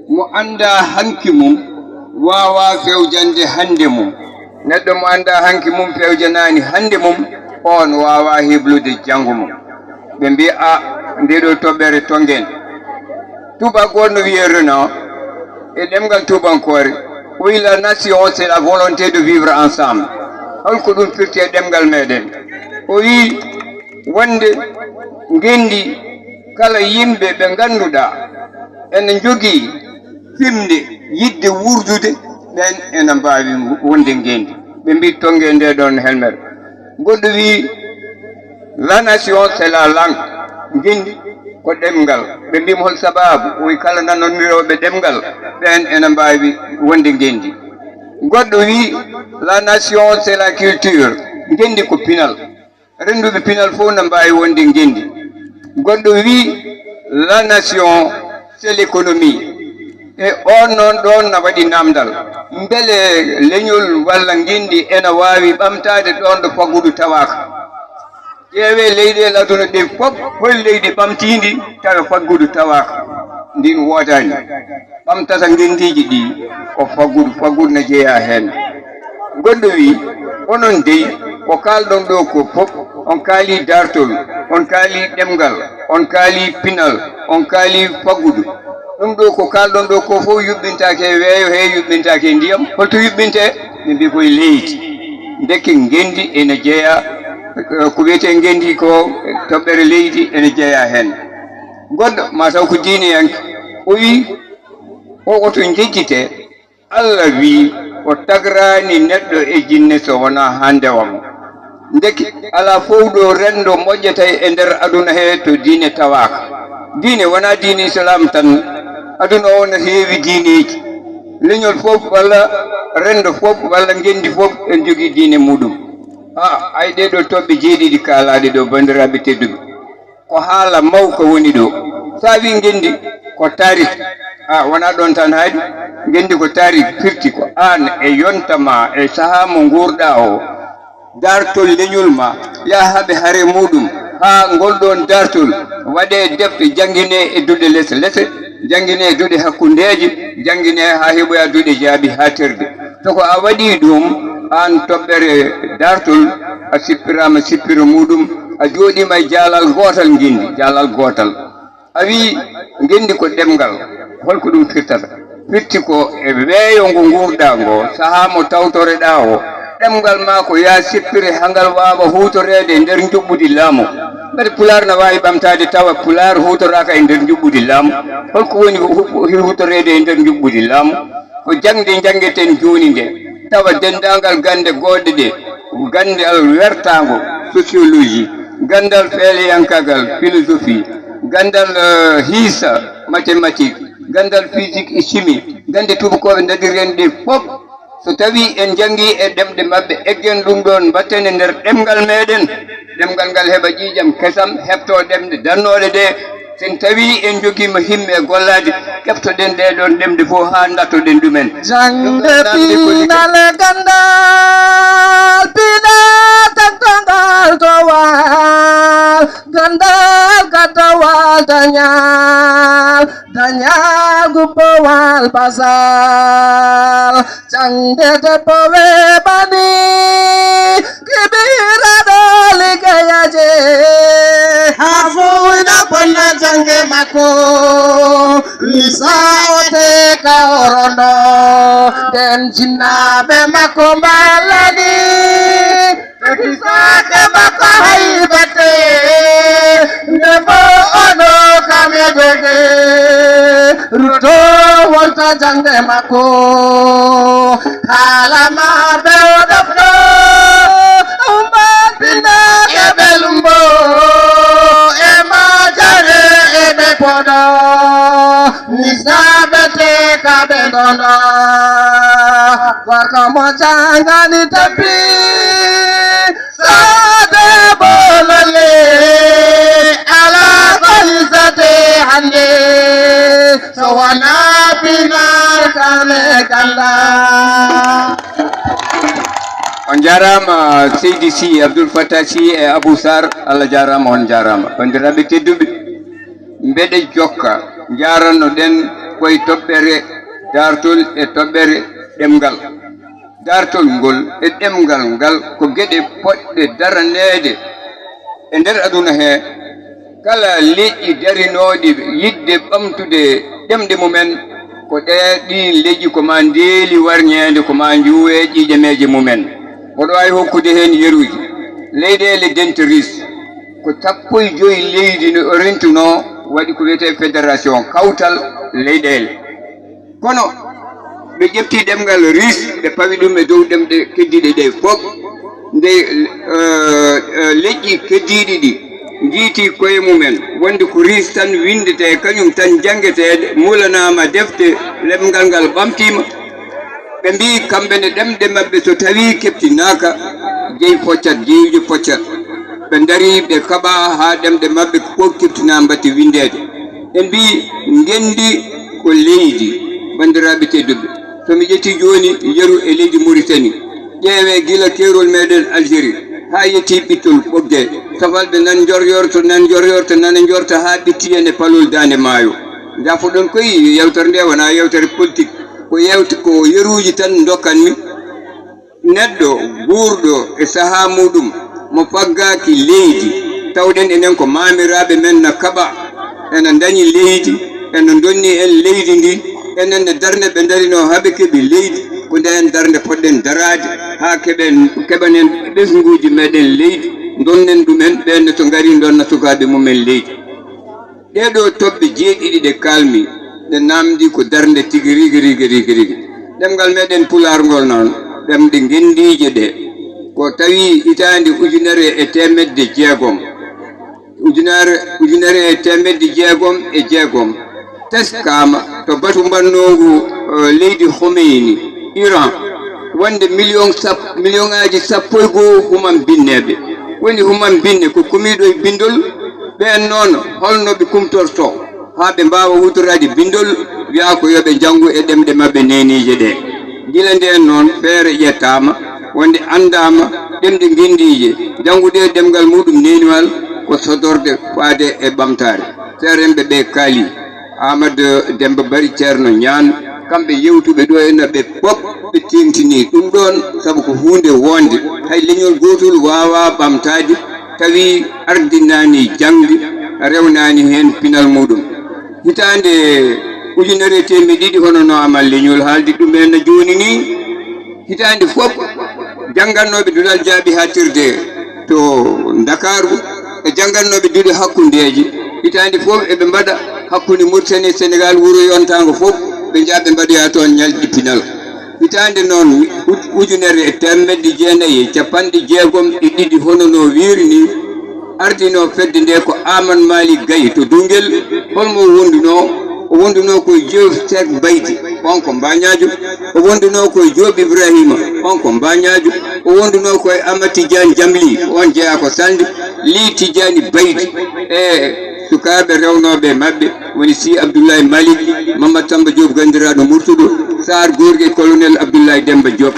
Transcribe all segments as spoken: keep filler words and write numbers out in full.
Mo anndaa hanki mum, waawaa fewjande hannde mum. Neɗɗo mo anndaa hanki mum, fewjanaani hannde mum, oon waawaa heblude janngo mum. Ɓe mbiya, "A, ndee ɗoo toɓɓere tonngen." Tuubak goɗɗo no wiya Renan, e ɗemngal tuubankoore, o wi, "La nation, c'est la volonté de vivre ensemble." Holko ɗum firti e ɗemngal meɗen? O wi, wonde ngenndi kala yimɓe ɓe ngannduɗaa ene njogii fimde yiɗde wuurdude, ɓeen ene mbaawi wonde ngenndi. Ɓe mbii tonnge nde ɗoon helmere. Goɗɗo wii, "La nation, c'est la langue." Ngenndi ko ɗemngal. Ɓe mbii mo, "Hol sabaabu?" O wii, "Kala nanondirooɓe ɗemngal, ɓeen ene mbaawi wonde ngenndi." Goɗɗo wii, "La nation, c'est la culture." Ngenndi ko pinal. Rennduɓe pinal fof na mbaawi wonde ngenndi. Goɗɗo wii, "La nation, c'est l'économie." E oon noon ɗoon na waɗi naamndal. Mbele leñol walla ngenndi ena waawi ɓamtaade ɗoon ɗo faggudu tawaaka? Ƴeewee leyɗeele aduna ɗe fof, hol leydi ɓamtiindi tawa faggudu tawaaka? Ndin woodaani. Ɓamtata ngenndiiji ɗi ko faggudu, faggudu na jeyaa heen. Goɗɗo wii, "Onon dey, ko kaalɗon ɗo ko fof, on kaalii daartol, on kaalii ɗemngal, on kaalii pinal, on kaalii faggudu. Ɗum ɗo ko kaalɗon ɗo ko fof yuɓɓintaake e weeyo, he yuɓɓintaake e ndiyam. Holto yuɓɓintee?" Ɓe mbii, "Ko e leydi." Ndeke ngenndi ene jeyaa, eh, ko wiyetee ngenndi ko, eh, toɓɓere leydi ene jeyaa heen. Goɗɗo, maa taw ko diineyanke, o wii, "O, oto njejjitee. Allah wii o tagraani neɗɗo e jinne so wonaa haa ndewa mo." Ndeke alaa fof ɗo renndo moƴƴata e nder aduna he to diine tawaaka. Diine wonaa diine Islaam tan. Aduna o no heewi diineeji. Leñol fof walla renndo fof walla ngenndi fof ene jogii diine muɗum. Haa ay ɗee ɗoo toɓɓe jeeɗiɗi kaalaaɗe ɗo, banndiraaɓe tedduɓe. Ko haala mawka woni ɗo. So a wii ngenndi ko tarik, a wonaa ɗoon tan haaɗi. Ngenndi ko tarik, firti ko aan e yonta ma e sahaa mo nguurɗaa o, daartol leñol ma, yaha haɓe hare muɗum, haa ngol ɗoon daartol waɗee defte, jannginee e duɗe lese lese, jannginee e duɗe hakkundeeje, jannginee haa heɓoya duɗe jaaɓi haa terɗe. So ko a waɗii ɗum, aan toɓɓere daartol, a sippiraama sippiro muɗum, a jooɗiima e jaalal gootal ngenndi, jaalal gootal. A wii ngenndi ko ɗemngal, holko ɗum firtata? Firti ko e weeyo ngo nguurɗaa ngo, sahaa mo tawtoreɗaa o, ɗemngal maa ko yaa sippire haa ngal waawa huutoreede e nder njuɓɓudi laamu. Mbele Pulaar na waawi ɓamtaade tawa Pulaar huutoraaka e nder njuɓɓudi laamu? Holko woni hu-, hu-, huutoreede e nder njuɓɓudi laamu? Ko jaŋde njanngeten jooni nde, tawa denndaangal gannde goɗɗe ɗe, ganndal wertaango, sociologie, ganndal feeleyankaagal, philosophie, ganndal, eh, hiisa, mathématique, ganndal physique et chimie, gannde tuubakooɓe ndaɗiri en ɗe fof. So tawii en njanngii e ɗemɗe maɓɓe, eggen ɗum ɗoon, mbatten e nder ɗemngal meeɗen, ɗemngal ngal heɓa ƴiiƴam kesam, heɓtoo ɗemɗe dannooɗe ɗe. Sen tawii en njogiima himme e gollaade, keɓtoɗen ɗee ɗoon ɗemɗe fof haa ndattoɗen ɗumen. Jangde pinal e ganndal, pinal tantangal towal, ganndal gadawal dañal, dañal gubbowal basal. Jangde debbo weɓani, kibiraɗo liggeyaaje. Haa fowina bonna jangde makko, lisa o te ka o rondo. Nden jinnaaɓe makko mballani, ɓe kisaake makko haybate. Nde bo ono kame doge, ruto wonta jangde makko. Haala ma ɓe o ɗofto, umma pinda e ɓe lumbo, e ma jare e ɓe podo. Misaɓe te ka ɓe dono, gorko mo jangani tampi, sade bolole, ala ko hisate hande, so wona pinal kane kala. On njaaraama, Seydi Sy, Abdoul Fattah Sy e Abou Sarr, Allah jaaraama, on njaaraama. Banndiraaɓe tedduɓe, mbeɗe jokka, njaaranno ɗen koye toɓɓere daartol e toɓɓere ɗemngal. Daartol ngol e ɗemngal ngal ko geɗe poɗɗe daraneede e nder aduna hee. Kala leƴƴi darinooɗi yiɗde ɓamtude ɗemɗe mumen, ko ɗee ɗiin leƴƴi ko maa ndeeli warñeende, ko maa njuuwee ƴiiƴameeje mumen. Mboɗo waawi hokkude heen yeruuji. Leyɗeele dente Riis ko sappo e joy leydi no o rentunoo, waɗi ko wiyetee fédération, kawtal leyɗeele. Kono ɓe ƴefti ɗemngal Riis, ɓe pawi ɗum e dow ɗemɗe keddiiɗe ɗe fof. Nde, eh, eh, leƴƴi keddiiɗi ɗi njiiti koye mumen wonde ko Riis tan winndetee, kañum tan janngeteede, muulanaama defte, ɗemngal ngal ɓamtiima. Ɓe mbii kamɓe ne ɗemɗe maɓɓe so tawii keɓtinaaka, jeyi poccat, jeyiijo poccat. Ɓe ndarii, ɓe kaɓaa haa ɗemɗe maɓɓe fof keɓtinaa mbaɗti winndeede. En mbii ngenndi ko leydi, banndiraaɓe tedduɓe. So mi ƴettii jooni yeru e leydi Muritani, ƴeewee gila keerol meɗen Algérie haa yettii ɓittol Ɓoggee. Safalɓe nan njoryorto, nan njoryorto, nana njorta haa ɓitti en e palol Daande Maayo. Njaafoɗon koy, yewtere nde wonaa yewtere politik, ko yewte, ko yeruuji tan ndokkanmi. Neɗɗo guurɗo e sahaa muuɗum, mo faggaaki leydi, tawɗen enen ko maamiraaɓe men na kaɓa, ena ndañi leydi, ena ndonni en leydi ndi, enen ne darnde ɓe ndarinoo haa ɓe keɓi leydi, ko ndeen darnde poɗɗen daraade haa keɓen, keɓanen ɓesnguuji meɗen leydi, ndonnen ɗumen, ɓeen ne so ngarii ndonna sukaaɓe mumen leydi. Ɗee ɗoo toɓɓe jeeɗiɗi ɗe kaalmi, ɗe naamndii ko darnde tigi rigi, rigi, rigi, rigi. Ɗemngal meɗen Pulaar ngol noon, ɗemɗe ngenndiije ɗe, ko tawi hitaande ujunere e teemedde jeegom, ujunere, ujunere e teemedde jeegom e jeegom, teskaama to batu mbannoongu, eh, leydi Khomeini, Iran, wonde million sap-, million ŋaaji sappo e goo human binneeɓe. Woni human binne ko kumiiɗo e binndol, ɓeen noon holno ɓe kumtortoo haa ɓe mbaawa huutoraade binndol, wiyaa ko yo ɓe njanngu e ɗemɗe maɓɓe neeniije ɗe. Gila ndeen noon, feere ƴettaama, wonde anndaama ɗemɗe ngenndiije, janngude ɗemngal muuɗum neeniwal ko sodorde faade e ɓamtaare. Seerenɓe ɓe kaalii. Aamadu Demmba Bari, Ceerno Ñaan, kamɓe yewtuɓe ɗo e no ɓe fof ɓe teeŋtinii ɗum ɗoon, sabu ko huunde woonde. Hay leñol gootol waawaa ɓamtaade, tawi ardinaani jaŋde, rewnaani heen pinal muuɗum. Hitaande ujunere e teemedde ɗiɗi, hono no Aamadu Leñol haaldi ɗum en no jooni nii, hitaande fof, janngannooɓe duɗal jaaɓi haaɗtirde to Ndakaaru e janngannooɓe duɗe hakkundeeje, hitaande fof eɓe mbaɗa hakkunde Mauritanie e Sénégal, wuro yontaango fof, ɓe njaha ɓe mbaɗoya toon ñalɗi pinal. Hitaande noon, u-, ujunere e teemedde jeenayi e capanɗe jeegom e ɗiɗi, hono no wiiri nii, ardinoo fedde nde ko Aamadu Maalik Gay to Duungel. Holmo o wondunoo? O wondunoo ko e Joob Seek Baydi, on ko Mbaañaajo. O wondunoo ko e Joob Ibraahiima, on ko Mbaañaajo. O wondunoo ko e Aamadu Tijjaani Jamli, on jeyaa ko Salnde. Lih Tijjaani Baydi e sukaaɓe rewnooɓe e maɓɓe woni Sih Abdullahi Maalik, Mammadu Sammba Joob ganndiraaɗo Murtuɗo, Saar Gorgui e Kolonel Abdullahi Demmba Joob.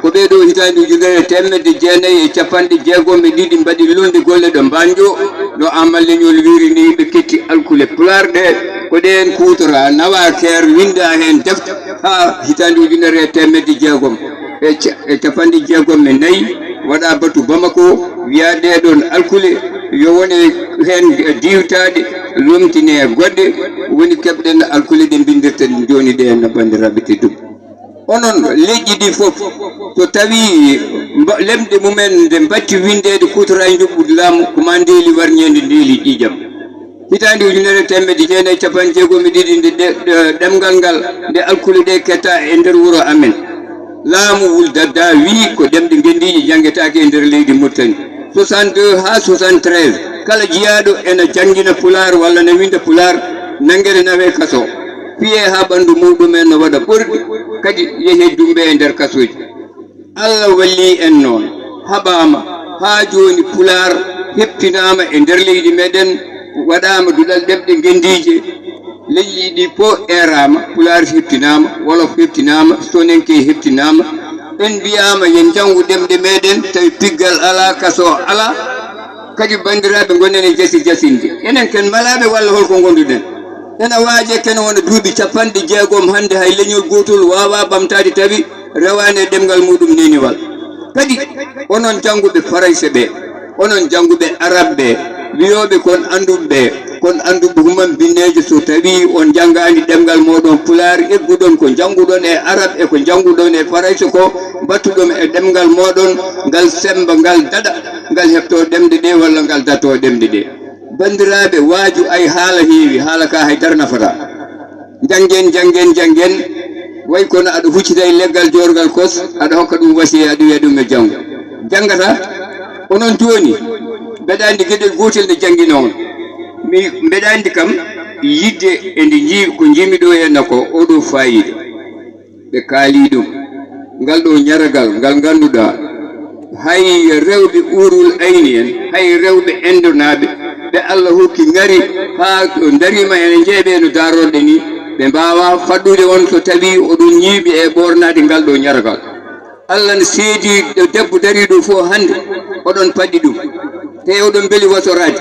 Ko ɓee ɗoo hitaande ujunere e teemedde jeenayi e capanɗe jeegom e ɗiɗi mbaɗi lolnde golle ɗo Mbaanjo, no Aamadu Leñol wiiri nii, ɓe keɓti alkule Pulaar ɗe, ko ɗeen kuutoraa, nawaa keer, winndaa heen defte haa hitaande ujunere e teemedde jeegom e ca-, e capanɗe jeegom e nayi, waɗaa batu Bamako, wiyaa ɗee ɗoon alkule yo wone heen diwtaaɗe, lomtinee goɗɗe, woni keɓɗen alkule ɗe mbinndirten jooni ɗe, no banndiraaɓe tedduɓe. Onon leƴƴi ɗi fof, so tawii mba-, lemɗe mumen nde mbatti winndeede kuutoraa e njuɓɓudi laamu, ko maa ndeeli warñeende, ndeeli ƴiiƴam. Hitaande ujunere e teemedde jeenayi e capanɗe jeegom e ɗiɗi, nde ɗe-, ɗe-, ɗemngal ngal, nde alkule ɗe ketta e nder wuro amen, laamu Wul Dadda wii ko ɗemɗe ngenndiije janngetaake e nder leydi Mauritanie. Soixante-deux haa soixante-treize, kala jiyaaɗo ena janngina Pulaar walla na winnda Pulaar, nanngee nawee kaso. Piyee haa ɓanndu muuɗum en no waɗa ɓorɗi, kadi yehee dummbee e nder kasooji. Allah wallii en noon, haɓaama haa jooni Pulaar heɓtinaama e nder leydi meɗen, waɗaama duɗal ɗemɗe ngenndiije, leƴƴi ɗi fof eeraama, Pulaar heɓtinaama, Wolof heɓtinaama, Soninke heɓtinaama. En mbiyaama yo njanngu ɗemɗe meɗen, tawi piggal alaa, kaso alaa. Kadi banndiraaɓe, ngonen e jasi jasinde. Enen ken malaaɓe walla holko ngonduɗen? Ena waaje kene wona duuɓi capanɗe jeegom hannde, hay leñol gootol waawaa ɓamtaade tawi rewaani e ɗemngal muuɗum neeniwal. Kadi, onon jannguɓe Farayse ɓee, onon jannguɓe Arab ɓee, wiyooɓe kon annduɓe ɓee, kon annduɓe human binneejo, so tawii on njanngaani ɗemngal mooɗon Pulaar, egguɗon ko njannguɗon e Arab e ko njannguɗon e Farayse ko, mbattuɗon e ɗemngal mooɗon, ngal semmba, ngal daɗa, ngal heɓtoo ɗemɗe ɗee walla ngal daɗtoo ɗemɗe ɗee. Banndiraaɓe, waaju ay haala heewi, haala ka hay dara nafataa. Njanngen, njanngen, njanngen, way kono aɗa huccita e leggal joorgal kos, aɗa hokka ɗum wasiya, aɗa wiya ɗum e janngo. Janngata, onon jooni, mbeɗa anndi geɗel gootel nde janngina on. Mi, mbeɗa anndi kam, yidde e nde njii-, ko njiimi ɗo henna ko, oɗo faayiida. Ɓe kaali ɗum. Ngal ɗo ñaragal, ngal ngannduɗaa, hay rewɓe Uurul Ayni en, hay rewɓe Endonaaɓe, ɓe Allah hokki ngari haa ɗo ndariima ene njeeɓe no daarorɗe ni, ɓe mbaawaa faɗɗude on so tawii oɗon ñiiɓi e ɓoornaade ngal ɗo ñaragal. Allah no seedi ɗo debbo dariiɗo fof hannde, oɗon paɗɗi ɗum. Te oɗon mbeli wasoraade.